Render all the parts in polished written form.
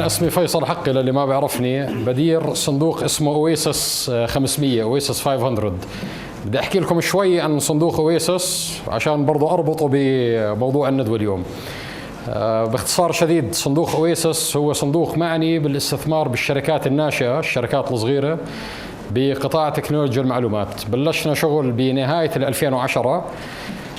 انا اسمي فيصل حقي، للي ما بيعرفني، بدير صندوق اسمه Oasis 500، Oasis 500. بدي احكي لكم شوي عن صندوق Oasis عشان برضو اربطه بموضوع الندوة اليوم. باختصار شديد، صندوق Oasis هو صندوق معني بالاستثمار بالشركات الناشئه، الشركات الصغيرة بقطاع تكنولوجيا المعلومات. بلشنا شغل بنهاية 2010.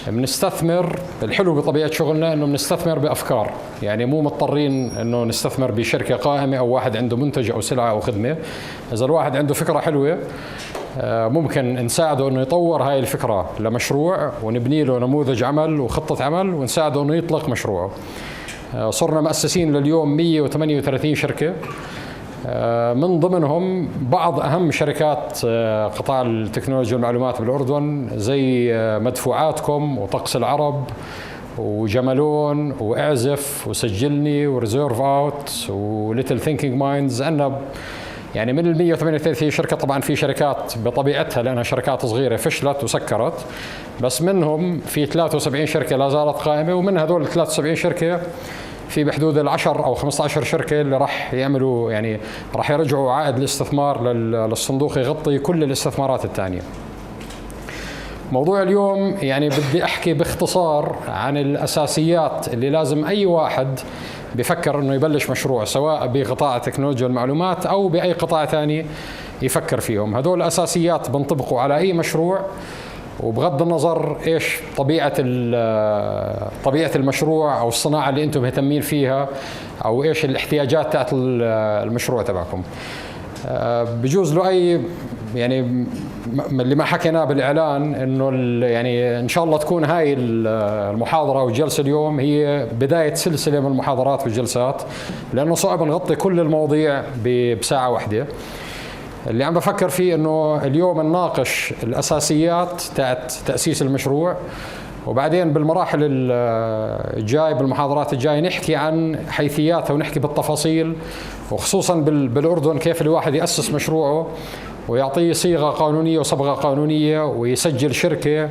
بنستثمر، الحلو بطبيعة شغلنا انه بنستثمر بافكار، يعني مو مضطرين انه نستثمر بشركه قائمة او واحد عنده منتج او سلعه او خدمه. اذا الواحد عنده فكرة حلوة ممكن نساعده انه يطور هاي الفكرة لمشروع ونبني له نموذج عمل وخطه عمل ونساعده انه يطلق مشروعه. صرنا مؤسسين لليوم 138 شركه، من ضمنهم بعض اهم شركات قطاع التكنولوجيا والمعلومات بالاردن، زي مدفوعاتكم وطقس العرب وجمالون واعزف وسجلني و Reserve Out و Little Thinking Minds. عندنا يعني من ال 138 شركه، طبعا في شركات بطبيعتها لانها شركات صغيرة فشلت وسكرت، بس منهم في 73 شركة لا زالت قائمه، ومن هذول ال 73 شركة في بحدود ال 10 او 15 شركة اللي راح يعملوا، يعني راح يرجعوا عائد الاستثمار للصندوق يغطي كل الاستثمارات الثانية. موضوع اليوم يعني بدي احكي باختصار عن الاساسيات اللي لازم اي واحد بفكر انه يبلش مشروع، سواء بقطاع تكنولوجيا المعلومات او باي قطاع ثاني، يفكر فيهم. هدول الاساسيات بنطبقوا على اي مشروع، وبغض النظر ايش طبيعة المشروع او الصناعة اللي انتم مهتمين فيها او ايش الاحتياجات تاعت المشروع تبعكم. بجوز له اي يعني اللي ما حكيناه بالاعلان انه يعني ان شاء الله تكون هاي المحاضرة والجلسه اليوم هي بداية سلسلة من المحاضرات والجلسات، لانه صعب نغطي كل المواضيع بساعة واحده. اللي عم بفكر فيه انه اليوم نناقش الاساسيات تاعت تاسيس المشروع، وبعدين بالمراحل الجاي، بالمحاضرات الجاية، نحكي عن حيثياتها ونحكي بالتفاصيل، وخصوصا بالاردن كيف الواحد ياسس مشروعه ويعطيه صيغة قانونية وصبغه قانونية ويسجل شركة،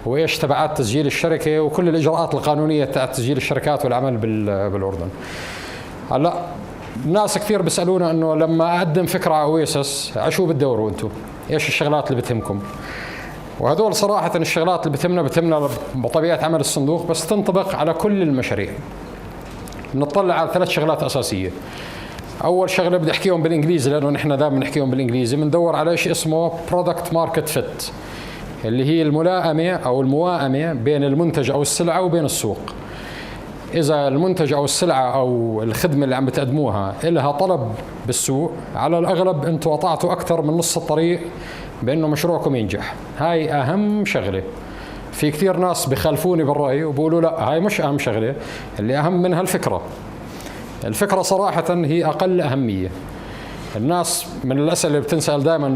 وايش تبعات تسجيل الشركة وكل الاجراءات القانونية تاعت تسجيل الشركات والعمل بالاردن. هلا ناس كثير بيسالونا انه لما اقدم فكرة على Oasis على شو بتدوروا انتم؟ ايش الشغلات اللي بتهمكم؟ وهذول صراحة الشغلات اللي بتهمنا بطبيعة عمل الصندوق، بس تنطبق على كل المشاريع. بنطلع على ثلاث شغلات اساسية. اول شغله بدي احكيهم بالانجليزي لانه نحن دائما بنحكيهم بالانجليزي، بندور على شيء اسمه product market fit، اللي هي الملائمة او الموائمه بين المنتج او السلعة وبين السوق. اذا المنتج او السلعة او الخدمة اللي عم بتقدموها لها طلب بالسوق، على الاغلب انتم قطعتوا اكثر من نص الطريق بانه مشروعكم ينجح. هاي اهم شغله. في كثير ناس بخالفوني بالراي وبقولوا لا، هاي مش اهم شغله، اللي اهم منها الفكره. الفكرة صراحة هي اقل اهميه. الناس من الاسئلة اللي بتنسال دائما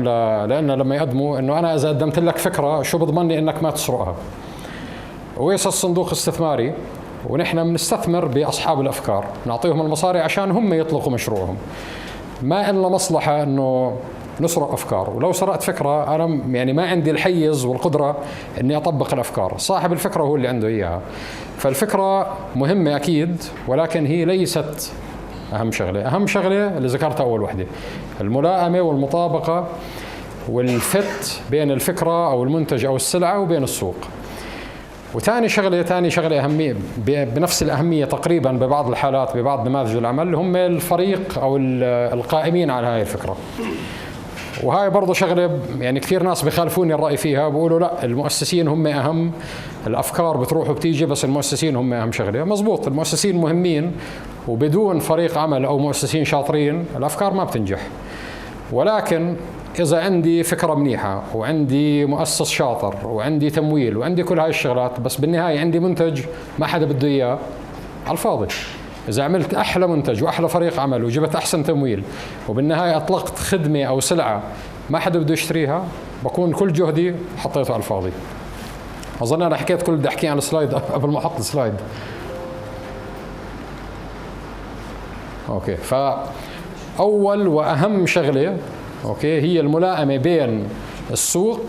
لنا لما يقدموا انه انا اذا قدمت لك فكرة شو بضمني انك ما تسرقها؟ Oasis صندوق استثماري، ونحن بنستثمر باصحاب الافكار، نعطيهم المصاري عشان هم يطلقوا مشروعهم. ما لنا مصلحة انه نسرق افكار، ولو سرقت فكرة انا يعني ما عندي الحيز والقدرة اني اطبق الافكار، صاحب الفكرة هو اللي عنده اياها. فالفكرة مهمة اكيد، ولكن هي ليست اهم شغله. اهم شغله اللي ذكرتها اول وحده، الملائمة والمطابقه وال fit بين الفكرة او المنتج او السلعة وبين السوق. وثاني شغله، ثاني شغله اهمية بنفس الاهمية تقريبا ببعض الحالات ببعض نماذج العمل، هم الفريق او القائمين على هاي الفكره. وهاي برضه شغله يعني كثير ناس بخالفوني الراي فيها، بيقولوا لا، المؤسسين هم اهم، الافكار بتروح وبتيجي بس المؤسسين هم اهم شغله. مزبوط، المؤسسين مهمين، وبدون فريق عمل او مؤسسين شاطرين الافكار ما بتنجح. ولكن اذا عندي فكرة منيحة وعندي مؤسس شاطر وعندي تمويل وعندي كل هاي الشغلات، بس بالنهاية عندي منتج ما حدا بده اياه، على الفاضي. اذا عملت احلى منتج واحلى فريق عمل وجبت احسن تمويل وبالنهاية اطلقت خدمة او سلعه ما حدا بده يشتريها، بكون كل جهدي حطيته على الفاضي. اظن انا حكيت كل بدي احكيه على ال slide قبل ما احط ال slide. okay، فاول واهم شغله okay هي الملائمة بين السوق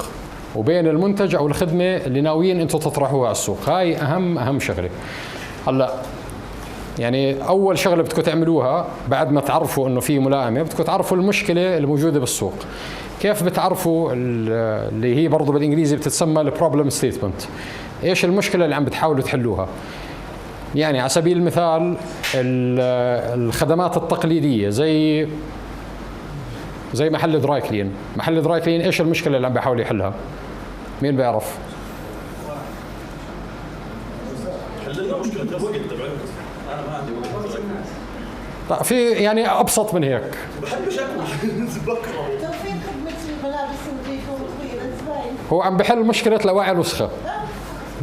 وبين المنتج او الخدمة اللي ناويين انتم تطرحوها على السوق. هاي اهم شغله. هلا يعني اول شغله بدكم تعملوها بعد ما تعرفوا انه في ملائمه، بدكم تعرفوا المشكلة الموجودة بالسوق. كيف بتعرفوا؟ اللي هي برضه بالانجليزي بتتسمى ال problem statement. ايش المشكلة اللي عم بتحاولوا تحلوها؟ يعني على سبيل المثال الخدمات التقليدية زي محل dry clean. محل dry clean ايش المشكلة اللي عم بيحاول يحلها؟ مين بيعرف؟ حل لنا مشكلة الوقت تبعنا، انا ما عندي وقت. طيب، في يعني ابسط من هيك. بحبش اكل، بكره. توفير خدمة الملابس نظيفة وطويلة الزباين. هو عم بحل مشكلة الاواعي الوسخة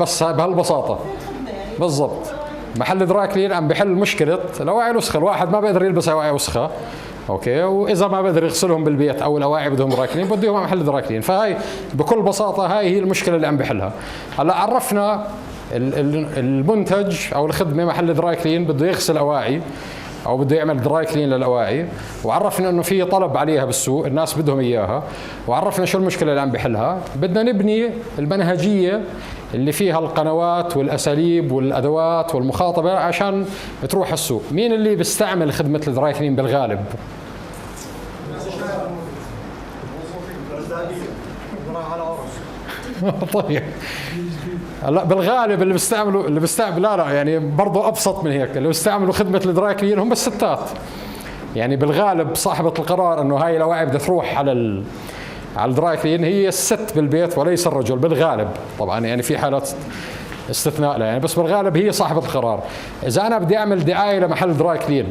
بس، بهالبساطه. خدمة يعني. بالضبط، محل dry clean عم بحل مشكلة الاواعي الوسخه. الواحد ما بيقدر يلبس اواعي وسخه، okay؟ واذا ما بقدر يغسلهم بالبيت او الاواعي بدهم dry clean، بديهم على محل dry clean. فهاي بكل بساطة هاي هي المشكلة اللي عم بحلها. هلا عرفنا المنتج او الخدمه، محل dry clean بده يغسل اواعي او بده يعمل dry clean للاواعي، وعرفنا انه في طلب عليها بالسوق، الناس بدهم اياها، وعرفنا شو المشكلة اللي عم بحلها. بدنا نبني المنهجية اللي فيها القنوات والاساليب والادوات والمخاطبه عشان تروح السوق. مين اللي بيستعمل خدمة ال dry clean بالغالب؟ طيب، هلا بالغالب اللي بيستعمل، لا لا، يعني برضه ابسط من هيك، اللي بيستعملوا خدمة ال dry clean هم الستات. يعني بالغالب صاحبه القرار انه هاي الاواعي بدها تروح على ال dry clean هي الست بالبيت وليس الرجل بالغالب. طبعا يعني في حالات استثناء لا يعني، بس بالغالب هي صاحبه القرار. اذا انا بدي اعمل دعاية لمحل dry clean،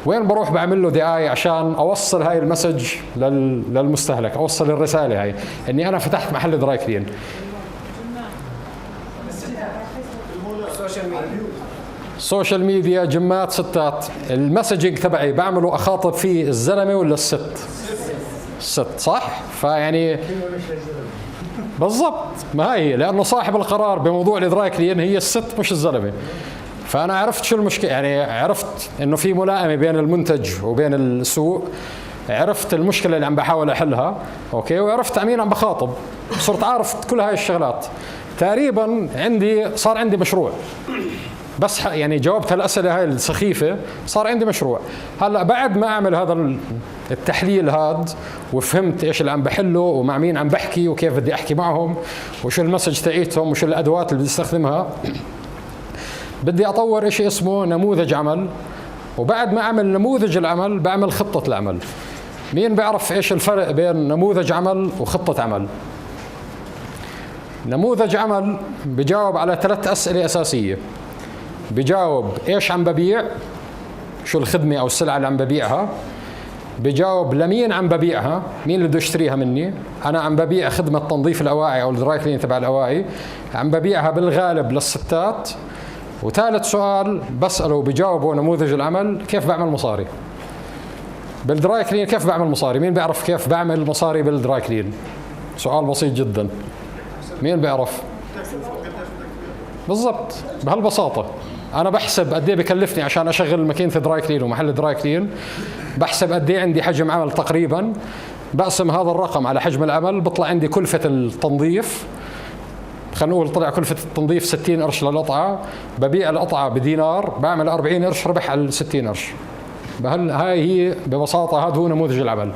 وين بروح بعمل له دعاية عشان اوصل هاي ال message للمستهلك، اوصل الرسالة هاي اني انا فتحت محل dry clean؟ social media، جمات، ستات. ال messaging تبعي بعمله اخاطب فيه الزلمة ولا الست؟ الست، صح؟ فيعني بالضبط، ما هي لانه صاحب القرار بموضوع ال dry clean هي الست مش الزلمه. فانا عرفت شو المشكلة، يعني عرفت انه في ملائمه بين المنتج وبين السوق، عرفت المشكلة اللي عم بحاول احلها، okay؟ وعرفت مين عم بخاطب. صرت عارف كل هاي الشغلات تقريبا، عندي صار عندي مشروع. بس يعني جاوبت هالاسئلة هاي السخيفة صار عندي مشروع. هلا بعد ما اعمل هذا التحليل هذا وفهمت ايش اللي عم بحله ومع مين عم بحكي وكيف بدي احكي معهم وشو ال message تاعيتهم وشو الادوات اللي بدي استخدمها، بدي اطور شيء اسمه نموذج عمل. وبعد ما اعمل نموذج العمل بعمل خطه العمل. مين بيعرف ايش الفرق بين نموذج عمل وخطه عمل؟ نموذج عمل بجاوب على ثلاث اسئلة اساسيه. بجاوب ايش عم ببيع، شو الخدمة او السلعة اللي عم ببيعها. بجاوب لمين عم ببيعها، مين اللي بده يشتريها مني. انا عم ببيع خدمة تنظيف الاواعي او ال dry clean تبع الاواعي، عم ببيعها بالغالب للستات. وثالث سؤال بساله وبجاوبه نموذج العمل، كيف بعمل مصاري بال dry clean؟ كيف بعمل مصاري؟ مين بيعرف كيف بعمل مصاري بال dry clean؟ سؤال بسيط جدا، مين بيعرف؟ بالضبط، بهالبساطه. انا بحسب قد ايه بكلفني عشان اشغل ماكينة dry clean ومحل dry clean، بحسب قد ايه عندي حجم عمل تقريبا، بقسم هذا الرقم على حجم العمل، بطلع عندي كلفه التنظيف. خلينا نقول طلع كلفة التنظيف 60 قرش للقطعة، ببيع القطعة بدينار، بعمل 40 قرش ربح على 60 قرش. بهل هاي هي ببساطة، هذا هو نموذج العمل.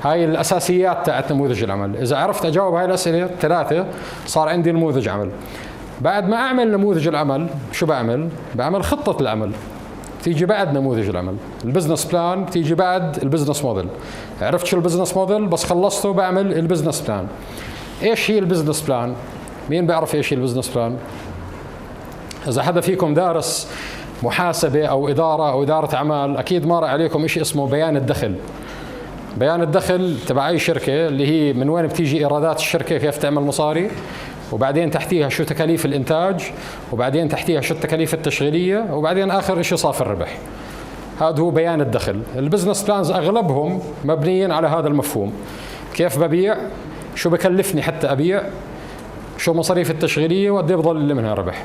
هاي الأساسيات تاعت نموذج العمل. إذا عرفت أجاوب هاي الأسئلة الثلاثة صار عندي نموذج عمل. بعد ما أعمل نموذج العمل شو بعمل؟ بعمل خطة العمل. تيجي بعد نموذج العمل، ال business plan تيجي بعد ال business model. عرفت شو ال business model بس خلصته بعمل ال business plan. ايش هي ال business plan؟ مين بيعرف ايش هي ال business plan؟ اذا حدا فيكم دارس محاسبه او ادارة او ادارة اعمال، اكيد مر عليكم شيء اسمه بيان الدخل. بيان الدخل تبع اي شركة اللي هي من وين بتيجي ايرادات الشركة، كيف تعمل مصاري، وبعدين تحتيها شو تكاليف الانتاج، وبعدين تحتيها شو التكاليف التشغيلية، وبعدين اخر شيء صافي الربح. هذا هو بيان الدخل. ال business plans اغلبهم مبنيين على هذا المفهوم: كيف ببيع، شو بكلفني حتى ابيع، شو مصاريف التشغيلية، وقد ايه بضل لي منها ربح.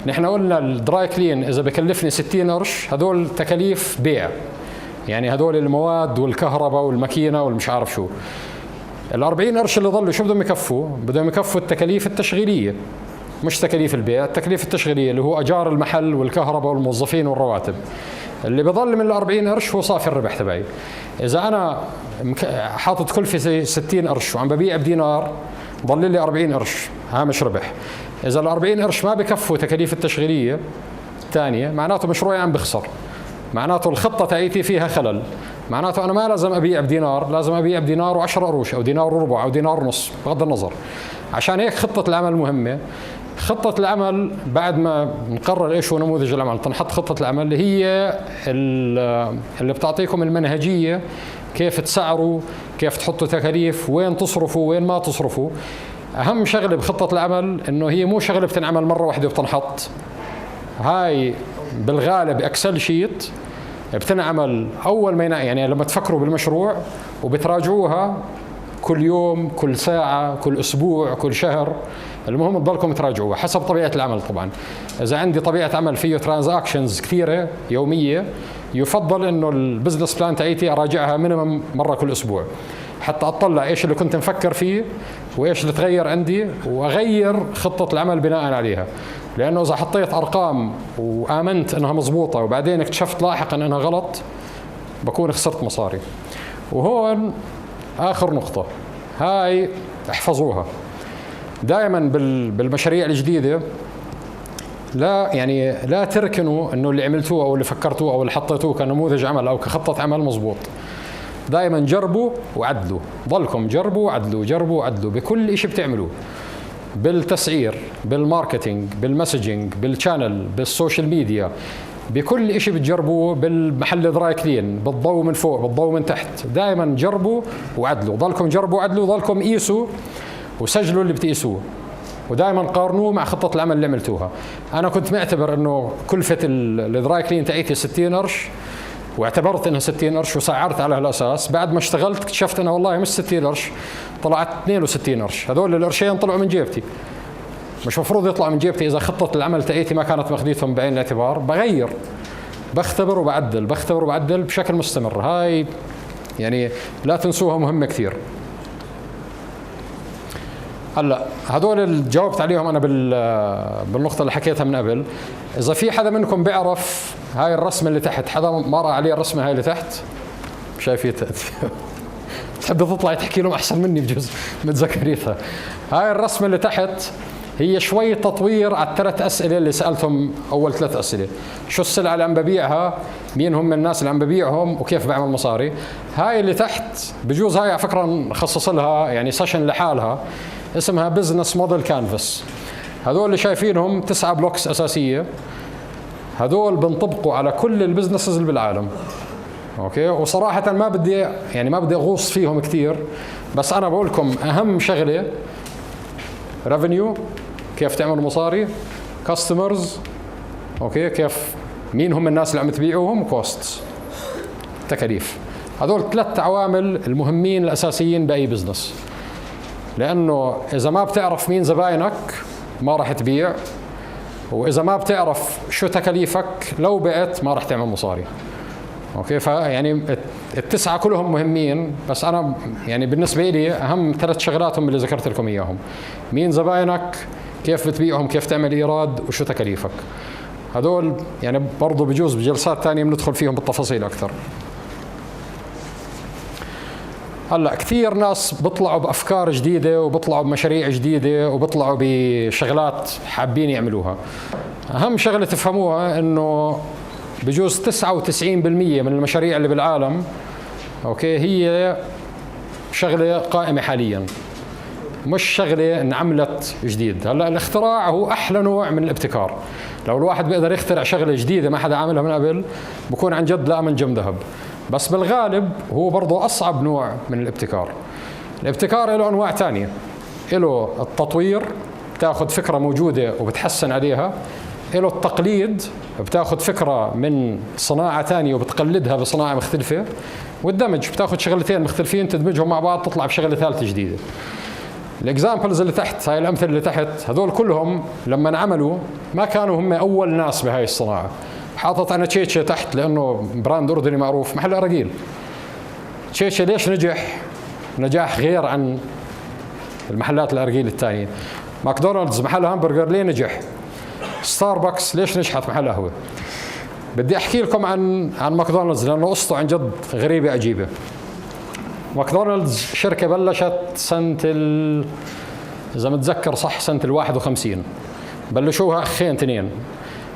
نحن قلنا ال dry clean اذا بكلفني 60 قرش، هدول تكاليف بيع، يعني هدول المواد والكهرباء والماكينه والمش عارف شو. ال 40 قرش اللي ضلوا شو بدهم يكفوا؟ بدهم يكفوا التكاليف التشغيلية. مش تكاليف البيع، التكاليف التشغيلية اللي هو اجار المحل والكهرباء والموظفين والرواتب. اللي بضل من ال 40 قرش هو صافي الربح تبعي. اذا انا حاطط كلفه 60 قرش وعم ببيع بدينار، ضل لي 40 قرش هامش ربح. اذا ال 40 قرش ما بكفوا تكاليف التشغيلية الثانية، معناته مشروعي عم بخسر، معناته الخطة تاعيتي فيها خلل، معناته انا ما لازم ابيع بدينار، لازم ابيع بدينار و10 قروش او دينار وربع او دينار ونص، بغض النظر. عشان هيك خطه العمل مهمة. خطة العمل بعد ما نقرر ايش هو نموذج العمل تنحط خطة العمل اللي هي اللي بتعطيكم المنهجية، كيف تسعروا، كيف تحطوا تكاليف، وين تصرفوا، وين ما تصرفوا. اهم شغلة بخطة العمل انه هي مو شغلة بتنعمل مرة واحدة وبتنحط. هاي بالغالب Excel sheet بتنعمل اول ما يعني لما تفكروا بالمشروع، وبتراجعوها كل يوم، كل ساعة، كل أسبوع، كل شهر. المهم تضلكم تراجعوها حسب طبيعة العمل. طبعا إذا عندي طبيعة عمل فيه transactions كثيرة يومية، يفضل إنه ال business plan تاعيتي أراجعها minimum مرة كل أسبوع، حتى أطلع إيش اللي كنت مفكر فيه وإيش اللي تغير عندي، وأغير خطة العمل بناء عليها. لأنه إذا حطيت أرقام وآمنت إنها مزبوطة وبعدين اكتشفت لاحقا إنها غلط، بكون خسرت مصاري. وهون آخر نقطة، هاي احفظوها دائما بالمشاريع الجديدة، لا يعني لا تركنوا انه اللي عملتوه او اللي فكرتوه او اللي حطيتوه كنموذج عمل او كخطة عمل مزبوط. دائما جربوا وعدلوا، ضلكم جربوا وعدلوا، جربوا وعدلوا بكل شيء بتعملوه، بالتسعير، بال marketing، بال messaging، بال channel، بال social media، بكل شيء بتجربوه، بالمحل dry clean، بالضوء من فوق، بالضوء من تحت. دائما جربوا وعدلوا، ضلكم جربوا وعدلوا، ضلكم قيسوا وسجلوا اللي بتقيسوه، ودائما قارنوه مع خطة العمل اللي عملتوها. انا كنت معتبر انه كلفة ال dry clean تاعيتي 60 قرش، واعتبرت انها 60 قرش وسعرت على هالاساس. بعد ما اشتغلت اكتشفت انها والله مش 60 قرش، طلعت 62 قرش. هذول القرشين طلعوا من جيبتي، مش مفروض يطلع من جيبتي اذا خطة العمل تاعيتي ما كانت ماخذيتهم بعين الاعتبار. بغير، بختبر وبعدل، بختبر وبعدل بشكل مستمر. هاي يعني لا تنسوها، مهمة كثير. هلا هدول اللي جاوبت عليهم انا بالنقطة اللي حكيتها من قبل. اذا في حدا منكم بيعرف هاي الرسمة اللي تحت، حدا مر عليه الرسمة هاي اللي تحت؟ شايفيتها؟ تحب تطلع تحكي لهم احسن مني، بجوز متذكريتها. هاي الرسمة اللي تحت هي شوي تطوير على الثلاث اسئلة اللي سالتهم، اول ثلاث اسئلة: شو السلعة اللي عم ببيعها، مين هم الناس اللي عم ببيعهم، وكيف بعمل مصاري. هاي اللي تحت بجوز هاي على فكرة نخصص لها يعني session لحالها، اسمها business model canvas. هذول اللي شايفينهم تسعة blocks اساسيه، هذول بنطبقوا على كل ال businesses اللي بالعالم، okay؟ وصراحة ما بدي يعني ما بدي اغوص فيهم كثير، بس انا بقول لكم اهم شغله revenue، كيف تعمل مصاري، customers، okay، كيف مين هم الناس اللي عم تبيعوهم، costs، تكاليف. هذول ثلاث عوامل المهمين الاساسيين باي business، لانه اذا ما بتعرف مين زباينك ما راح تبيع، واذا ما بتعرف شو تكاليفك لو بعت ما راح تعمل مصاري، okay؟ فيعني التسعة كلهم مهمين، بس انا يعني بالنسبة لي اهم ثلاث شغلات هم اللي ذكرت لكم اياهم: مين زباينك، كيف بتبيعهم، كيف تعمل ايراد، وشو تكاليفك. هذول يعني برضه بجوز بجلسات ثانية بندخل فيهم بالتفاصيل اكثر. هلا كثير ناس بيطلعوا بافكار جديدة وبيطلعوا بمشاريع جديدة وبيطلعوا بشغلات حابين يعملوها. اهم شغله تفهموها انه بجوز 99% من المشاريع اللي بالعالم، okay، هي شغله قائمة حاليا، مش شغله انعملت جديد. هلا الاختراع هو احلى نوع من الابتكار. لو الواحد بيقدر يخترع شغله جديدة ما حدا عاملها من قبل بكون عن جد لا منجم ذهب، بس بالغالب هو برضه اصعب نوع من الابتكار. الابتكار له انواع ثانية، له التطوير، بتاخذ فكرة موجودة وبتحسن عليها، له التقليد، بتاخذ فكرة من صناعة ثانية وبتقلدها بصناعة مختلفة، والدمج، بتاخذ شغلتين مختلفين تدمجهم مع بعض تطلع بشغله ثالثة جديدة. ال examples اللي تحت، هاي الامثلة اللي تحت، هذول كلهم لما انعملوا ما كانوا هم اول ناس بهاي الصناعة. حاطط انا تشيتشي تحت لانه brand اردني معروف، محل اراجيل. تشيتشي ليش نجح نجاح غير عن المحلات الارجيل الثانية؟ ماكدونالدز محل همبرجر ليه نجح؟ ستاربكس ليش نجحت محل قهوة؟ بدي احكي لكم عن ماكدونالدز لانه قصته عن جد غريبة عجيبة. ماكدونالدز شركة بلشت سنة اذا متذكر صح سنة ال 51، بلشوها اخين اثنين،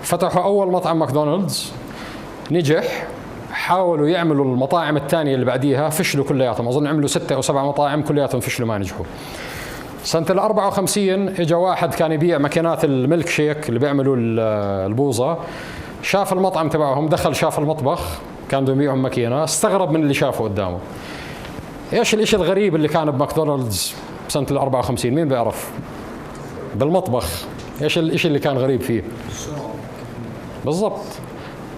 فتحوا اول مطعم ماكدونالدز نجح، حاولوا يعملوا المطاعم الثانية اللي بعديها فشلوا كلياتهم، اظن عملوا 6 او 7 مطاعم كلياتهم فشلوا ما نجحوا. سنة ال 54 اجى واحد كان يبيع ماكينات الميلك شيك اللي بيعملوا البوظة، شاف المطعم تبعهم، دخل شاف المطبخ كان بدهم يبيعهم ماكينة، استغرب من اللي شافه قدامه. ايش الاشي الغريب اللي كان بماكدونالدز بسنة ال 54؟ مين بيعرف؟ بالمطبخ ايش الاشي اللي كان غريب فيه؟ بالضبط.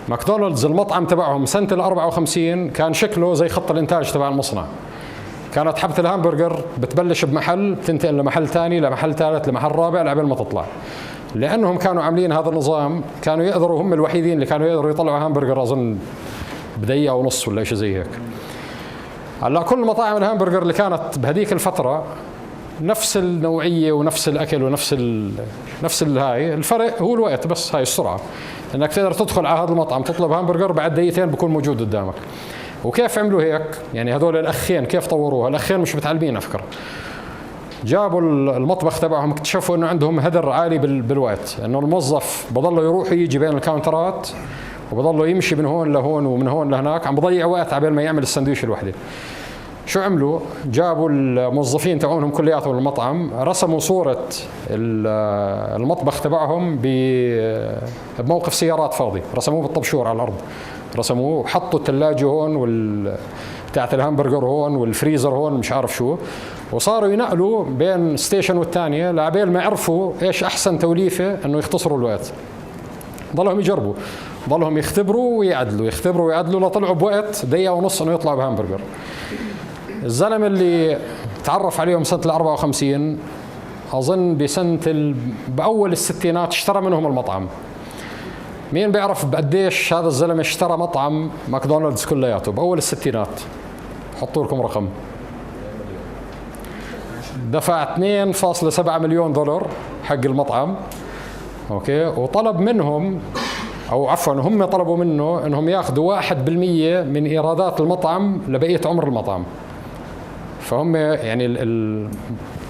ماكدونالدز المطعم تبعهم سنة ال 54 كان شكله زي خط الانتاج تبع المصنع. كانت حبة الهامبرجر بتبلش بمحل، بتنتقل لمحل ثاني، لمحل ثالث، لمحل رابع، لعبين ما تطلع. لانهم كانوا عاملين هذا النظام كانوا يقدروا، هم الوحيدين اللي كانوا يقدروا يطلعوا همبرجر اظن بدقيقة ونص ولا شيء زي هيك. هلا كل مطاعم الهامبرجر اللي كانت بهذيك الفترة نفس النوعية ونفس الاكل ونفس نفس الهاي، الفرق هو الوقت بس، هاي السرعة، انك تقدر تدخل على هذا المطعم تطلب همبرجر بعد دقيقتين بكون موجود قدامك. وكيف عملوا هيك؟ يعني هذول الاخين كيف طوروها؟ الاخين مش متعلمين على فكرة. جابوا المطبخ تبعهم، اكتشفوا انه عندهم هدر عالي بالوقت، انه الموظف بضله يروح ويجي بين الكاونترات وبضله يمشي من هون لهون ومن هون لهناك، عم بضيع وقت عبين ما يعمل السندويش الوحدة. شو عملوا؟ جابوا الموظفين تبعونهم كلياتهم المطعم، رسموا صورة المطبخ تبعهم بموقف سيارات فاضي، رسموه بالطبشور على الأرض، رسموه وحطوا الثلاجة هون بتاعت الهامبرجر هون والفريزر هون مش عارف شو، وصاروا ينقلوا بين station والثانية لعبين ما عرفوا ايش أحسن توليفة انه يختصروا الوقت. ضلهم يجربوا، ضلهم يختبروا ويعدلوا، يختبروا ويعدلوا، لطلعوا بوقت دقيقة ونص انه يطلعوا بهامبرجر. الزلمة اللي تعرف عليهم سنة ال 54 اظن بسنة باول الستينات اشترى منهم المطعم. مين بيعرف بقديش هذا الزلمة اشترى مطعم ماكدونالدز كلياته باول الستينات؟ حطوا لكم رقم. دفع 2.7 مليون دولار حق المطعم، okay، وطلب منهم، او عفوا هم طلبوا منه انهم ياخذوا 1% من ايرادات المطعم لبقية عمر المطعم. فهم يعني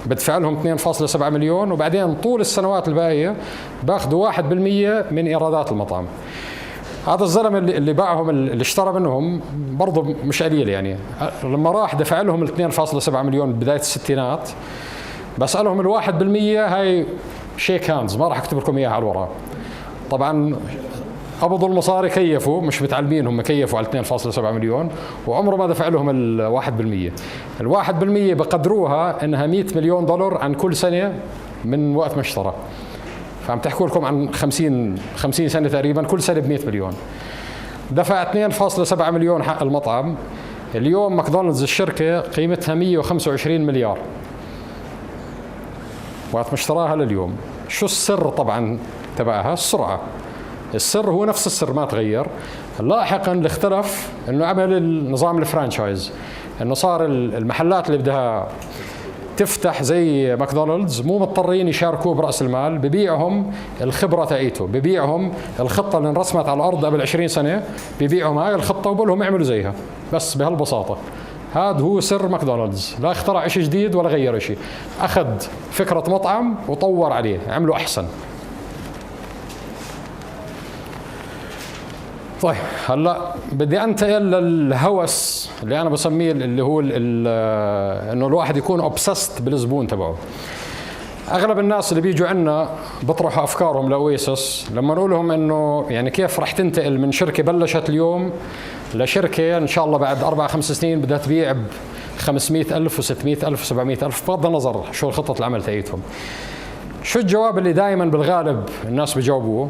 بدفع لهم 2.7 مليون وبعدين طول السنوات الباقية باخذوا 1% من ايرادات المطعم. هذا الزلمة اللي باعهم، اللي اشترى منهم برضه مش قليل يعني، لما راح دفع لهم 2.7 مليون ببداية الستينات، بسالهم ال 1% هاي shake hands، ما راح اكتب لكم اياها على الورق. طبعا قبضوا المصاري كيفوا، مش متعلمين هم، كيفوا على 2.7 مليون وعمره ما دفع لهم ال 1%. ال 1% بقدروها انها 100 مليون دولار عن كل سنة من وقت ما اشترى. فعم تحكوا لكم عن 50 سنة تقريبا، كل سنة ب 100 مليون. دفع 2.7 مليون حق المطعم. اليوم ماكدونالدز الشركة قيمتها 125 مليار وقت ما اشتراها لليوم. شو السر طبعا تبعها؟ السرعة. السر هو نفس السر ما تغير. لاحقا اللي اختلف انه عمل النظام ال franchise، انه صار المحلات اللي بدها تفتح زي ماكدونالدز مو مضطرين يشاركوه براس المال، ببيعهم الخبرة تاعيته، ببيعهم الخطة اللي انرسمت على الارض قبل 20 سنة، ببيعهم هاي الخطة وبقول لهم اعملوا زيها، بس بهالبساطه. هذا هو سر ماكدونالدز، لا اخترع شيء جديد ولا غير شيء، اخذ فكرة مطعم وطور عليه، عمله احسن. طيب هلا بدي انتقل للهوس اللي انا بسميه، اللي هو انه الواحد يكون obsessed بالزبون تبعه. اغلب الناس اللي بيجوا عندنا بيطرحوا افكارهم لاويسس، لما نقول لهم انه يعني كيف رح تنتقل من شركة بلشت اليوم لشركة ان شاء الله بعد 4-5 سنين بدها تبيع ب 500,000 و600,000 و700,000، بغض النظر شو خطه العمل تاعتهم. شو الجواب اللي دائما بالغالب الناس بجاوبوه؟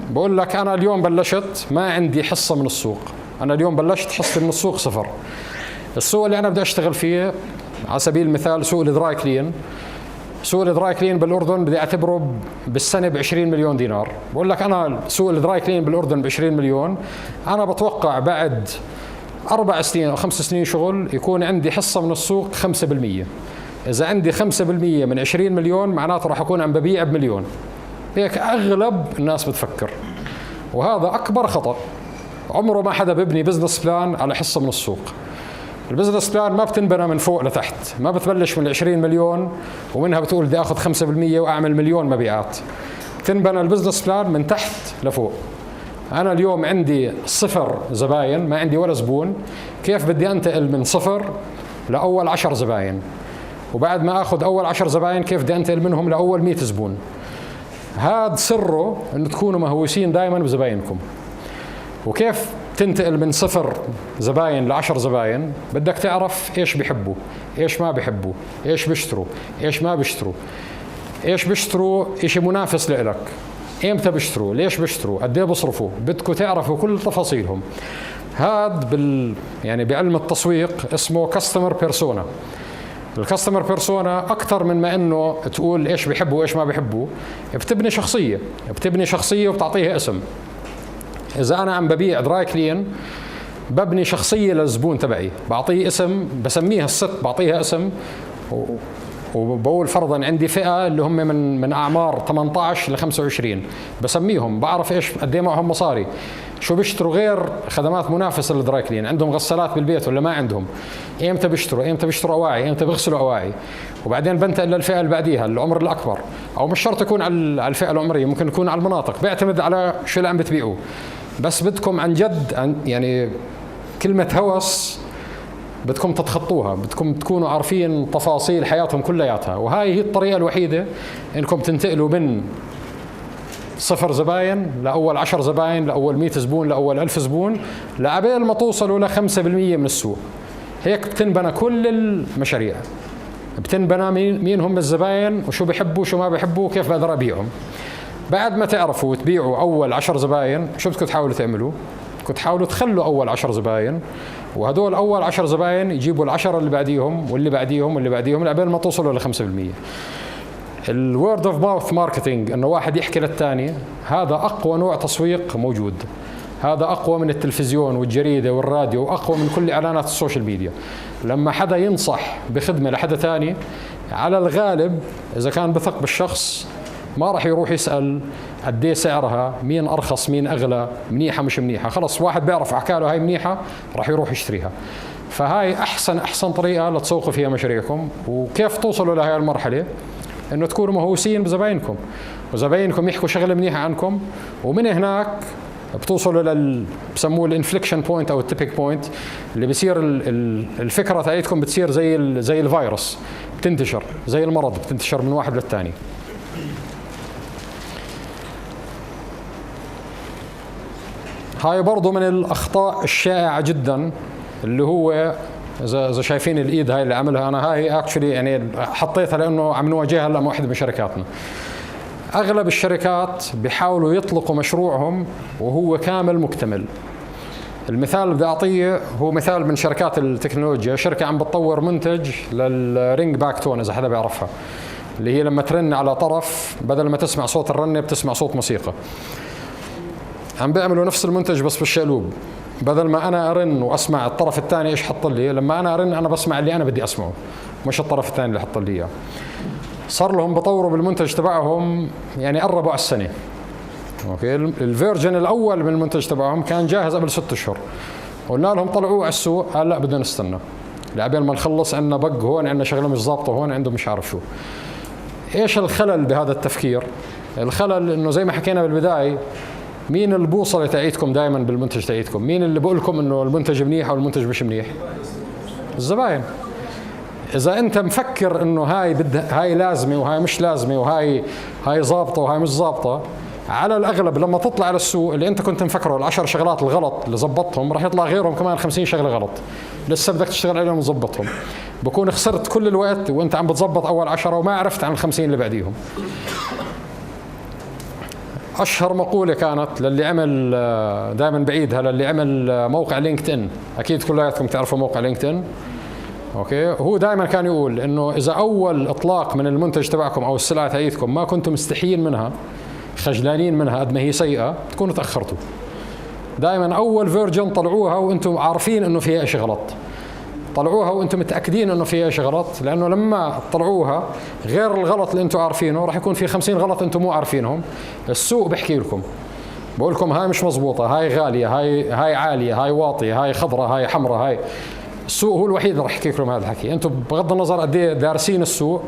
بقول لك أنا اليوم بلشت ما عندي حصة من السوق، أنا اليوم بلشت حصتي من السوق صفر. السوق اللي أنا بدي أشتغل فيه على سبيل المثال سوق ال dry clean، سوق ال dry clean بالأردن بدي أعتبره بالسنة ب 20 مليون دينار. بقول لك أنا سوق ال dry clean بالأردن ب 20 مليون، أنا بتوقع بعد 4 سنين أو 5 سنين شغل يكون عندي حصة من السوق 5%. اذا عندي 5% من 20 مليون معناته راح اكون عم ببيع بمليون. هيك اغلب الناس بتفكر، وهذا اكبر خطا. عمره ما حدا ببني business plan على حصة من السوق. ال business plan ما بتنبنى من فوق لتحت، ما بتبلش من 20 مليون ومنها بتقول بدي اخذ 5% واعمل مليون مبيعات. بتنبنى ال business plan من تحت لفوق. انا اليوم عندي صفر زباين، ما عندي ولا زبون، كيف بدي انتقل من صفر لاول 10 زباين؟ وبعد ما اخذ اول 10 زباين كيف بدي انتقل منهم لاول 100 زبون؟ هذا سره انه تكونوا مهووسين دائما بزباينكم. وكيف تنتقل من صفر زباين ل10 زباين؟ بدك تعرف ايش بيحبوا، ايش ما بيحبوا، ايش بيشتروا، ايش ما بيشتروا، ايش بيشتروا شيء منافس لإلك، امتى بيشتروا، ليش بيشتروا، قد ايه بيصرفوا، بدكم تعرفوا كل تفاصيلهم. هذا يعني بعلم التسويق اسمه customer persona. ال customer persona اكثر من ما انه تقول ايش بيحبوا وايش ما بيحبوا، بتبني شخصية، بتبني شخصية وبتعطيها اسم. اذا انا عم ببيع dry clean ببني شخصية للزبون تبعي، بعطيه اسم، بسميها الست، بعطيها اسم، وبقول فرضا عندي فئة اللي هم من اعمار 18 ل 25، بسميهم، بعرف ايش قد ايه معهم مصاري، شو بيشتروا غير خدمات منافسه لل dry clean، عندهم غسالات بالبيت ولا ما عندهم، امتى بيشتروا، امتى بيشتروا اواعي، امتى بيغسلوا اواعي. وبعدين بنتقل للفئه اللي بعديها، العمر الاكبر، او مش شرط يكون على الفئة العمرية، ممكن يكون على المناطق، بيعتمد على شو اللي عم بتبيعوه. بس بدكم عن جد يعني كلمة هوس بدكم تتخطوها، بدكم تكونوا عارفين تفاصيل حياتهم كلياتها. وهاي هي الطريقة الوحيدة انكم تنتقلوا من صفر زباين لاول 10 زباين لاول 100 زبون لاول 1000 زبون لعبال ما توصلوا ل 5% من السوق. هيك بتنبنى كل المشاريع، بتنبنى مين هم الزباين وشو بيحبوا وشو ما بيحبوا وكيف بقدر ابيعهم. بعد ما تعرفوا وتبيعوا اول 10 زباين شو بدكم تحاولوا تعملوا؟ بدكم تحاولوا تخلوا اول 10 زباين، وهدول اول 10 زباين يجيبوا العشرة اللي بعديهم واللي بعديهم واللي بعديهم لعبال ما توصلوا ل 5%. ال word of mouth marketing، انه واحد يحكي للثاني، هذا اقوى نوع تسويق موجود. هذا اقوى من التلفزيون والجريده والراديو، واقوى من كل اعلانات ال social media. لما حدا ينصح بخدمة لحدا ثاني، على الغالب اذا كان بثق بالشخص ما راح يروح يسال قد ايه سعرها، مين ارخص مين اغلى، منيحة مش منيحة، خلص واحد بيعرف حكى له هاي منيحة راح يروح يشتريها. فهاي احسن طريقه لتسوقوا فيها مشاريعكم. وكيف توصلوا لهي المرحلة؟ انه تكونوا مهووسين بزباينكم، وزباينكم يحكوا شغله منيحة عنكم، ومن هناك بتوصلوا لل بسموه ال inflection point او ال tipping point، اللي بصير الفكرة تاعتكم بتصير زي الفيروس، بتنتشر زي المرض، بتنتشر من واحد للثاني. هاي برضه من الاخطاء الشائعة جدا، اللي هو اذا شايفين الايد هاي اللي عملها انا، هاي actually يعني حطيتها لانه عم نواجهها هلا مع واحدة من شركاتنا. اغلب الشركات بيحاولوا يطلقوا مشروعهم وهو كامل مكتمل. المثال اللي بدي اعطيه هو مثال من شركات التكنولوجيا، شركة عم بتطور منتج لل ring back tone، اذا حدا بيعرفها، اللي هي لما ترن على طرف بدل ما تسمع صوت الرنه بتسمع صوت موسيقى. عم بيعملوا نفس المنتج بس بالشقلوب، بدل ما انا ارن واسمع الطرف الثاني ايش حط لي، لما انا ارن انا بسمع اللي انا بدي اسمعه، مش الطرف الثاني اللي حط لي اياه. صار لهم بطوروا بالمنتج تبعهم يعني قربوا على السنة. okay، ال version الاول من المنتج تبعهم كان جاهز قبل 6 اشهر، قلنا لهم طلعوه على السوق، قال لا بدنا نستنى لعبين ما نخلص، عندنا bug هون، عندنا شغله مش ظابطة هون، عنده مش عارف شو. ايش الخلل بهذا التفكير؟ الخلل انه زي ما حكينا بالبداية، مين البوصلة تاعيتكم دائما بالمنتج تاعيتكم؟ مين اللي بقول لكم انه المنتج منيح او المنتج مش منيح؟ الزباين. اذا انت مفكر انه هاي بدها، هاي لازمه وهاي مش لازمه، وهاي هاي ظابطة وهاي مش ظابطة، على الاغلب لما تطلع على السوق اللي انت كنت مفكرة العشر شغلات الغلط اللي زبطتهم راح يطلع غيرهم كمان 50 شغله غلط لسه بدك تشتغل عليهم وتظبطهم. بكون خسرت كل الوقت وانت عم بتزبط اول 10 وما عرفت عن ال50 اللي بعديهم. اشهر مقولة كانت للي عمل، دائما بعيدها، للي عمل موقع LinkedIn، اكيد كلياتكم تعرفوا موقع LinkedIn. okay، هو دائما كان يقول انه اذا اول اطلاق من المنتج تبعكم او السلعة تاعتكم ما كنتم مستحيين منها، خجلانين منها قد ما هي سيئه، تكونوا تاخرتوا. دائما اول version طلعوها وانتم عارفين انه فيها شيء غلط. طلعوها وانتم متاكدين انه فيها شيء غلط، لانه لما تطلعوها غير الغلط اللي انتم عارفينه راح يكون في 50 غلط انتم مو عارفينهم. السوق بحكي لكم، بقول لكم هاي مش مزبوطه، هاي غالية، هاي عالية، هاي واطية، هاي خضراء، هاي حمراء، هاي. السوق هو الوحيد اللي راح يحكي لكم هذا الحكي. انتم بغض النظر قد ايه دارسين السوق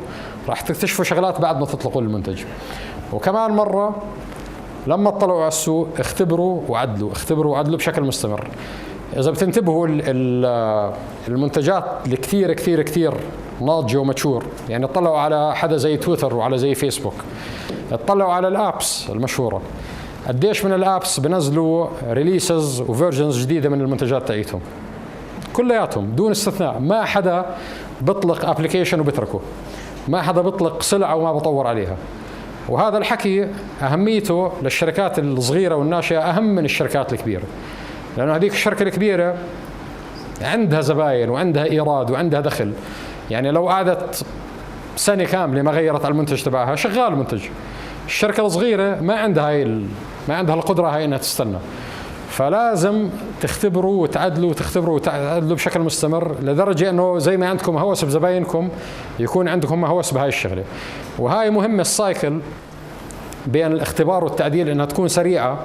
راح تكتشفوا شغلات بعد ما تطلقوا المنتج. وكمان مرة لما تطلعوا على السوق اختبروا وعدلوا، اختبروا وعدلوا بشكل مستمر. اذا بتنتبهوا المنتجات الكثير كثير كثير ناضجة و mature، يعني اطلعوا على حدا زي تويتر وعلى زي فيسبوك، اطلعوا على ال apps المشهورة، قديش من ال apps بنزلوا releases و versions جديدة من المنتجات تاعيتهم، كلياتهم دون استثناء. ما حدا بيطلق application وبتركه، ما حدا بيطلق سلعه وما بطور عليها. وهذا الحكي اهميته للشركات الصغيرة والناشئه اهم من الشركات الكبيرة، لانه هذيك الشركة الكبيرة عندها زباين وعندها ايراد وعندها دخل، يعني لو قعدت سنة كاملة ما غيرت على المنتج تبعها شغال المنتج. الشركة الصغيرة ما عندها هاي ما عندها القدرة هاي انها تستنى، فلازم تختبروا وتعدلوا وتختبروا وتعدلوا بشكل مستمر، لدرجة انه زي ما عندكم هوس بزباينكم يكون عندكم هوس بهاي الشغلة. وهاي مهمة ال cycle بين الاختبار والتعديل انها تكون سريعة،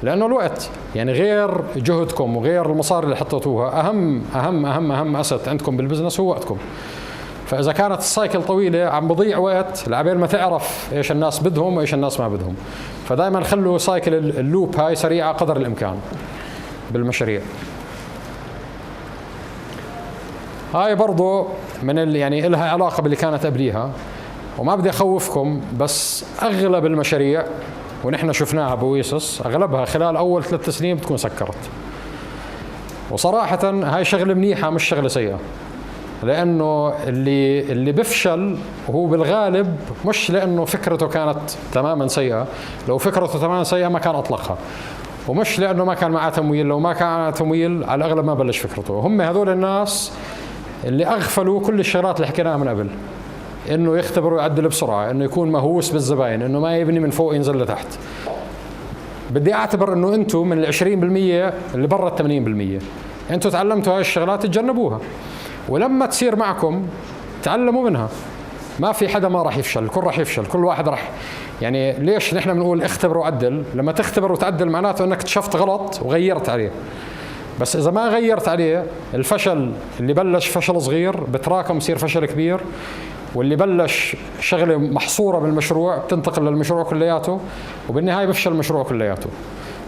لانه الوقت يعني غير جهدكم وغير المصاري اللي حطيتوها، اهم اهم اهم اهم asset عندكم بال business هو وقتكم. فاذا كانت ال cycle طويلة عم بضيع وقت لعبين ما تعرف ايش الناس بدهم وايش الناس ما بدهم. فدائما خلوا cycle ال loop هاي سريعة قدر الامكان بالمشاريع. هاي برضو من يعني لها علاقة باللي كانت قبليها، وما بدي اخوفكم، بس اغلب المشاريع ونحن شفناها بويسس اغلبها خلال اول 3 سنين بتكون سكرت. وصراحة هاي شغله منيحة مش شغله سيئه، لانه اللي بفشل هو بالغالب مش لانه فكرته كانت تماما سيئه، لو فكرته تماما سيئه ما كان اطلقها، ومش لانه ما كان معاه تمويل، لو ما كان معاه تمويل على الاغلب ما بلش فكرته. هم هذول الناس اللي اغفلوا كل الشغلات اللي حكيناها من قبل، انه يختبر ويعدل بسرعة، انه يكون مهووس بالزباين، انه ما يبني من فوق ينزل لتحت. بدي اعتبر انه انتم من ال 20% اللي برا ال 80%، انتم تعلمتوا هاي الشغلات تجنبوها، ولما تصير معكم تعلموا منها. ما في حدا ما راح يفشل، الكل راح يفشل، كل واحد راح يعني. ليش نحن بنقول اختبر وعدل؟ لما تختبر وتعدل معناته انك اكتشفت غلط وغيرت عليه. بس اذا ما غيرت عليه، الفشل اللي بلش فشل صغير بتراكم يصير فشل كبير، واللي بلش شغله محصورة بالمشروع بتنتقل للمشروع كلياته، وبالنهاية بفشل المشروع كلياته.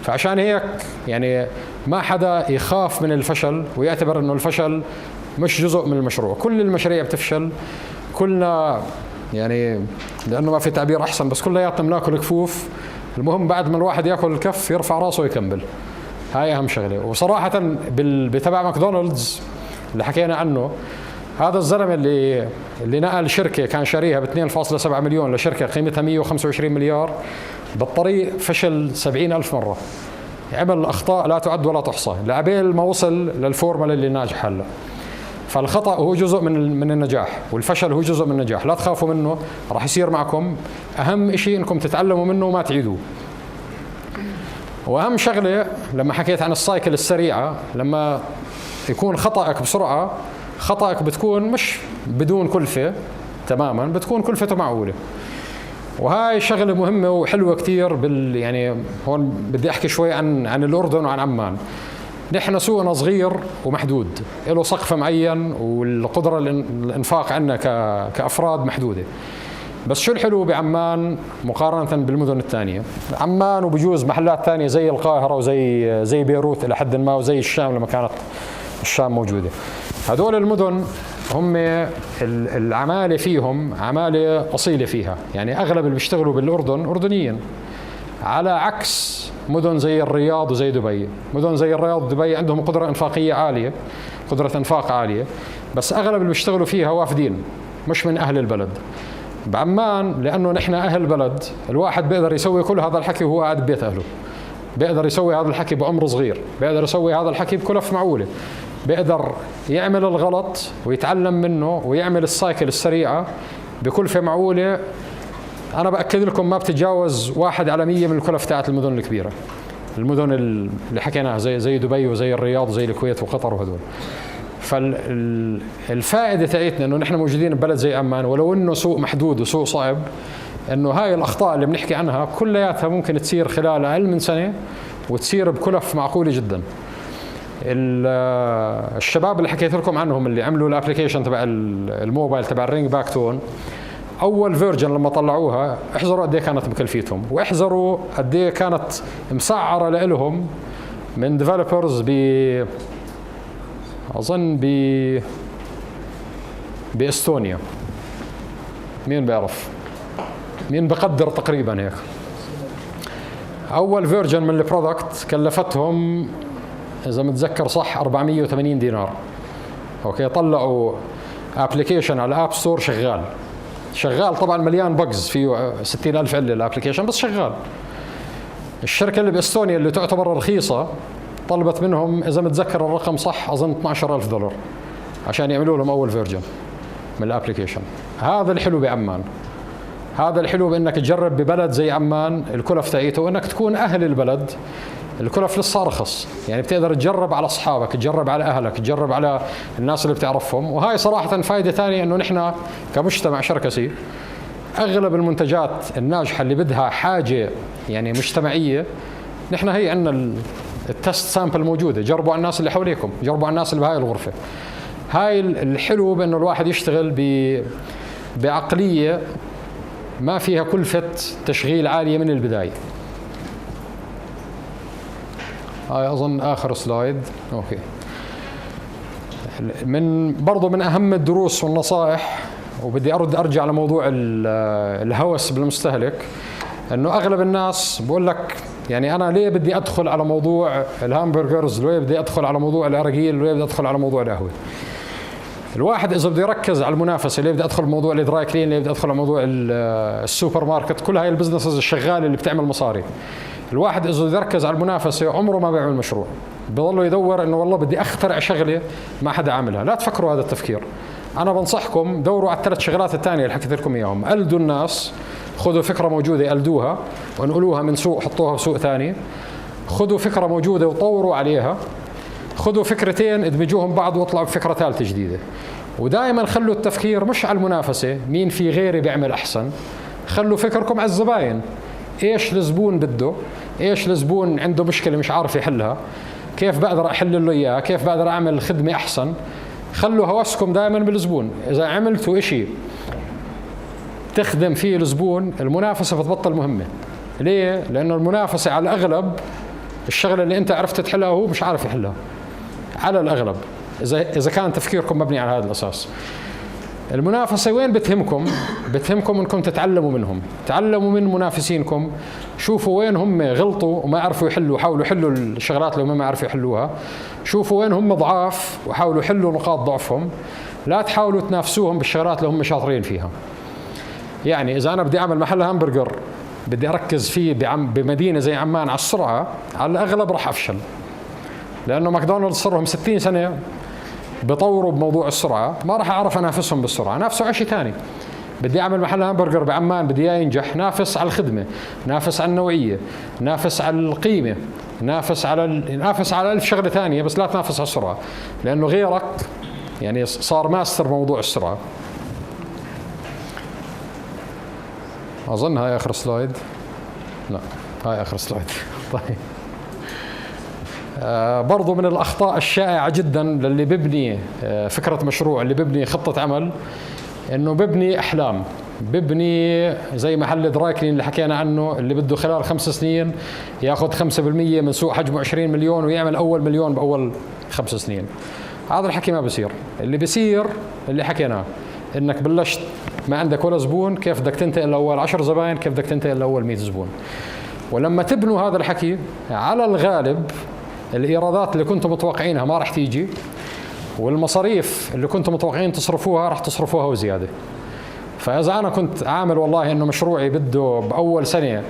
فعشان هيك يعني ما حدا يخاف من الفشل ويعتبر انه الفشل مش جزء من المشروع. كل المشاريع بتفشل، كلنا يعني لانه ما في تعبير احسن، بس كلياتنا بناكل كفوف. المهم بعد ما الواحد ياكل الكف يرفع راسه ويكمل، هاي اهم شغله. وصراحة بتبع ماكدونالدز اللي حكينا عنه، هذا الزلمة اللي نقل شركة كان شاريها ب 2.7 مليون لشركة قيمتها 125 مليار، بالطريق فشل 70,000 مرة، عمل اخطاء لا تعد ولا تحصى لعبيل ما وصل للفورمولا اللي ناجح هلا. فالخطا هو جزء من النجاح، والفشل هو جزء من النجاح، لا تخافوا منه، راح يصير معكم. اهم شيء انكم تتعلموا منه وما تعيدوه. واهم شغله لما حكيت عن ال cycle السريعة، لما يكون خطأك بسرعة، خطأك بتكون مش بدون كلفه تماما، بتكون كلفته معقولة. وهاي شغله مهمة وحلوه كثير يعني هون بدي احكي شوي عن الاردن وعن عمان. نحن سوقنا صغير ومحدود، له سقف معين، والقدرة الانفاق عندنا كافراد محدودة. بس شو الحلو بعمان مقارنة بالمدن الثانية؟ عمان وبجوز محلات ثانية زي القاهرة وزي زي بيروت الى حد ما، وزي الشام لما كانت الشام موجودة. هذول المدن هم العمالة فيهم عماله اصيلة فيها، يعني اغلب اللي بيشتغلوا بالاردن اردنيين، على عكس مدن زي الرياض وزي دبي. مدن زي الرياض ودبي عندهم قدرة إنفاقية عالية، قدرة إنفاق عالية، بس أغلب اللي بيشتغلوا فيها وافدين مش من أهل البلد. بعمان لأنه نحن أهل بلد، الواحد بيقدر يسوي كل هذا الحكي وهو قاعد ببيت أهله، بيقدر يسوي هذا الحكي بعمر صغير، بيقدر يسوي هذا الحكي بكلف معقولة، بيقدر يعمل الغلط ويتعلم منه ويعمل ال cycle السريعة بكلفة معقولة. أنا بأكد لكم ما بتتجاوز 1 على 100 من الكلف تاعت المدن الكبيرة، المدن اللي حكيناها زي دبي وزي الرياض وزي الكويت وقطر وهذول. فالفائده تاعتنا انه نحن موجودين ببلد زي عمان، ولو انه سوق محدود وسوق صعب، انه هاي الاخطاء اللي بنحكي عنها كلياتها ممكن تصير خلال اقل من سنة وتصير بكلف معقولة جدا. الشباب اللي حكيت لكم عنهم اللي عملوا ال application تبع الموبايل تبع ال ring back tone، اول version لما طلعوها احزروا قد ايه كانت مكلفيتهم، واحزروا قد ايه كانت مسعره لهم من developers ب اظن باستونيا. مين بيعرف؟ مين بقدر تقريبا هيك؟ اول version من ال product كلفتهم اذا متذكر صح 480 دينار. okay، طلعوا application على ال App Store شغال، شغال طبعا مليان bugs، فيه 60000 عله ال application بس شغال. الشركة اللي باستونيا اللي تعتبر رخيصة طلبت منهم اذا متذكر الرقم صح اظن 12000 دولار عشان يعملوا لهم اول version من ال application. هذا الحلو بعمان، هذا الحلو بانك تجرب ببلد زي عمان الكلف تاعيته، وانك تكون اهل البلد الكلف لسه ارخص، يعني بتقدر تجرب على اصحابك، تجرب على اهلك، تجرب على الناس اللي بتعرفهم. وهاي صراحة فائدة ثانية، انه نحن كمجتمع شركسي اغلب المنتجات الناجحة اللي بدها حاجة يعني مجتمعية، نحن هي عندنا ال test sample موجوده. جربوا على الناس اللي حواليكم، جربوا على الناس اللي بهاي الغرفة. هاي الحلو بانه الواحد يشتغل بعقلية ما فيها كلفه تشغيل عالية من البداية. هاي اظن اخر slide. okay، من برضه من اهم الدروس والنصائح، وبدي ارد ارجع لموضوع الهوس بالمستهلك، انه اغلب الناس بقول لك يعني انا ليه بدي ادخل على موضوع ال hamburgers، ليه بدي ادخل على موضوع الارجيل، ليه بدي ادخل على موضوع القهوة. الواحد اذا بده يركز على المنافسة، ليه بدي ادخل موضوع ال dry clean، ليه بدي ادخل على موضوع السوبر ماركت، كل هاي ال businesses الشغاله اللي بتعمل مصاري. الواحد اذا بده يركز على المنافسة عمره ما بيعمل مشروع، بضله يدور انه والله بدي اخترع شغله ما حدا عاملها. لا تفكروا هذا التفكير، انا بنصحكم دوروا على الثلاث شغلات الثانية اللي حكيت لكم اياهم. قلدوا الناس، خذوا فكرة موجودة قلدوها وانقلوها من سوق حطوها بسوق ثاني، خذوا فكرة موجودة وطوروا عليها، خذوا فكرتين ادمجوهم بعض واطلعوا بفكره ثالثة جديدة. ودائما خلوا التفكير مش على المنافسة، مين في غيري بيعمل احسن، خلوا فكركم على الزباين، ايش الزبون بده، ايش الزبون عنده مشكلة مش عارف يحلها، كيف بقدر احل له اياها، كيف بقدر اعمل خدمة احسن. خلوا هوسكم دائما بالزبون. اذا عملتوا إشي تخدم فيه الزبون المنافسة بتبطل مهمة. ليه؟ لانه المنافسة على الاغلب الشغلة اللي انت عرفت تحلها هو مش عارف يحلها على الاغلب، اذا كان تفكيركم مبني على هذا الاساس. المنافسة وين بتهمكم؟ بتهمكم انكم تتعلموا منهم، تعلموا من منافسينكم، شوفوا وين هم غلطوا وما عرفوا يحلوا، حاولوا يحلوا الشغلات اللي هم ما عرفوا يحلوها، شوفوا وين هم ضعاف وحاولوا يحلوا نقاط ضعفهم، لا تحاولوا تنافسوهم بالشغلات اللي هم شاطرين فيها. يعني اذا انا بدي اعمل محل همبرجر بدي اركز فيه بمدينة زي عمان على السرعة، على الاغلب راح افشل، لانه ماكدونالدز صار لهم 60 سنة بطوروا بموضوع السرعة، ما راح اعرف انافسهم بالسرعة، نافسوا على شيء ثاني. بدي اعمل محل همبرجر بعمان بدي اياه ينجح، نافس على الخدمة، نافس على النوعية، نافس على القيمة، نافس على نافس على ألف شغله ثانية، بس لا تنافس على السرعة، لانه غيرك يعني صار ماستر بموضوع السرعة. اظن هاي اخر slide. لا هاي اخر slide. طيب برضو من الأخطاء الشائعة جدا للي ببني فكرة مشروع، اللي ببني خطة عمل، إنه ببني أحلام، ببني زي محل dry clean اللي حكينا عنه، اللي بده خلال 5 سنين ياخذ 5% من سوق حجمه 20 مليون ويعمل أول مليون بأول 5 سنين. هذا الحكي ما بصير. اللي بصير اللي حكيناه، إنك بلشت ما عندك ولا زبون، كيف بدك تنتقل لأول 10 زباين، كيف بدك تنتقل لأول 100 زبون. ولما تبنوا هذا الحكي على الغالب الإيرادات اللي كنتم متوقعينها ما راح تيجي، والمصاريف اللي كنتم متوقعين تصرفوها راح تصرفوها وزيادة. فإذا أنا كنت عامل والله إنه مشروعي بده بأول سنة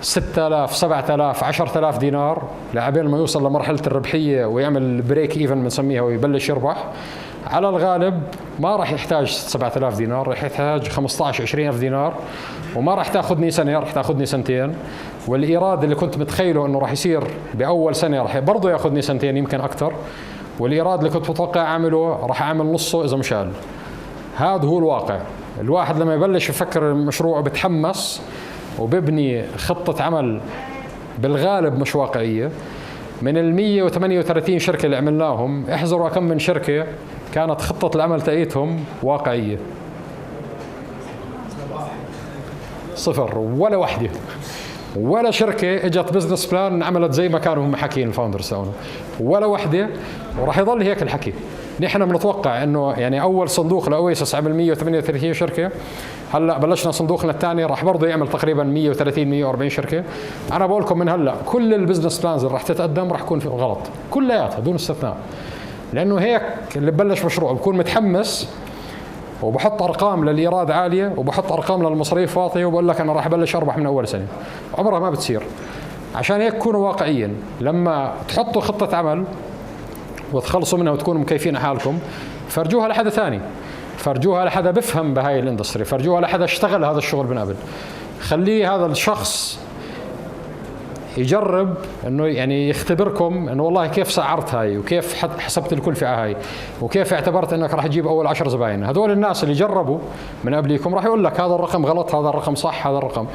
6000 7000 10000 دينار لعبين ما يوصل لمرحلة الربحية ويعمل break even بنسميها ويبلش يربح، على الغالب ما راح يحتاج 7000 دينار، راح يحتاج 15 20000 دينار، وما راح تاخذني سنة، راح تاخذني سنتين. والإيراد اللي كنت متخيله إنه راح يصير بأول سنة راح برضه ياخذني سنتين يمكن أكثر. والايراد اللي كنت متوقع اعمله راح اعمل نصه اذا مش اقل. هذا هو الواقع. الواحد لما يبلش يفكر المشروع بتحمس وببني خطة عمل بالغالب مش واقعية. من ال 138 شركة اللي عملناهم، احزروا كم من شركة كانت خطة العمل تاعيتهم واقعية؟ صفر، ولا وحدة. ولا شركة اجت business plan عملت زي ما كانوا هم حاكيين ال founders تاعهم، ولا وحدة. وراح يضل هيك الحكي. نحن بنتوقع انه يعني اول صندوق ل Oasis عمل 138 شركة، هلا بلشنا صندوقنا الثاني راح برضه يعمل تقريبا 130 140 شركة. انا بقول لكم من هلا كل ال business plans اللي راح تتقدم راح يكون غلط كلياتها دون استثناء، لانه هيك اللي ببلش مشروع بكون متحمس وبحط ارقام للايراد عالية وبحط ارقام للمصاريف واطية وبقول لك انا راح ابلش اربح من اول سنة. عمرها ما بتصير. عشان هيك كونوا واقعيين، لما تحطوا خطه عمل وتخلصوا منها وتكونوا مكيفين حالكم، فرجوها لحدا ثاني، فرجوها لحدا بفهم بهاي ال industry، فرجوها لحدا اشتغل هذا الشغل من قبل. خليه هذا الشخص يجرب انه يعني يختبركم انه والله كيف سعرت هاي، وكيف حسبت الكلفة هاي، وكيف اعتبرت انك راح تجيب اول 10 زباين. هذول الناس اللي جربوا من قبليكم راح يقول لك هذا الرقم غلط، هذا الرقم صح، هذا الرقم.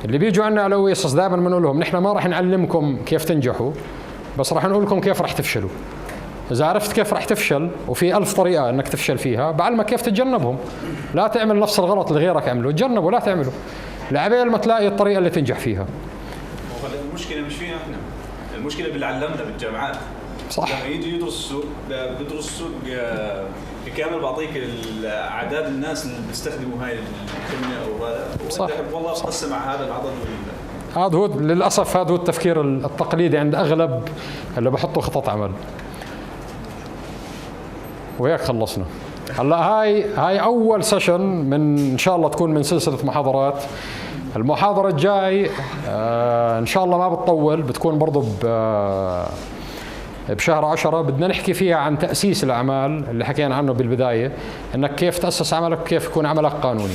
اللي بيجوا عندنا على Oasis دائما بنقول لهم نحن ما راح نعلمكم كيف تنجحوا، بس راح نقول لكم كيف راح تفشلوا. إذا عرفت كيف راح تفشل، وفي ألف طريقة إنك تفشل فيها، بعلمك كيف تتجنبهم. لا تعمل نفس الغلط اللي غيرك عمله، تجنبه، لا تعمله لعبين ما تلاقي الطريقة اللي تنجح فيها. المشكلة مش فينا احنا، المشكلة باللي علمنا بالجامعات. صح. لما يجي يدرس السوق بيدرس السوق كامل، بعطيك اعداد الناس اللي بيستخدموا هاي الخدمة او هذا. صح. والله بقسم على هذا العدد. هذا هو للاسف، هذا هو التفكير التقليدي عند اغلب اللي بحطوا خطط عمل. وهيك خلصنا. هلا هاي اول session من ان شاء الله تكون من سلسلة محاضرات. المحاضرة الجاي ان شاء الله ما بتطول، بتكون برضه بشهر 10، بدنا نحكي فيها عن تاسيس الاعمال اللي حكينا عنه بالبداية، انك كيف تاسس عملك وكيف يكون عملك قانوني.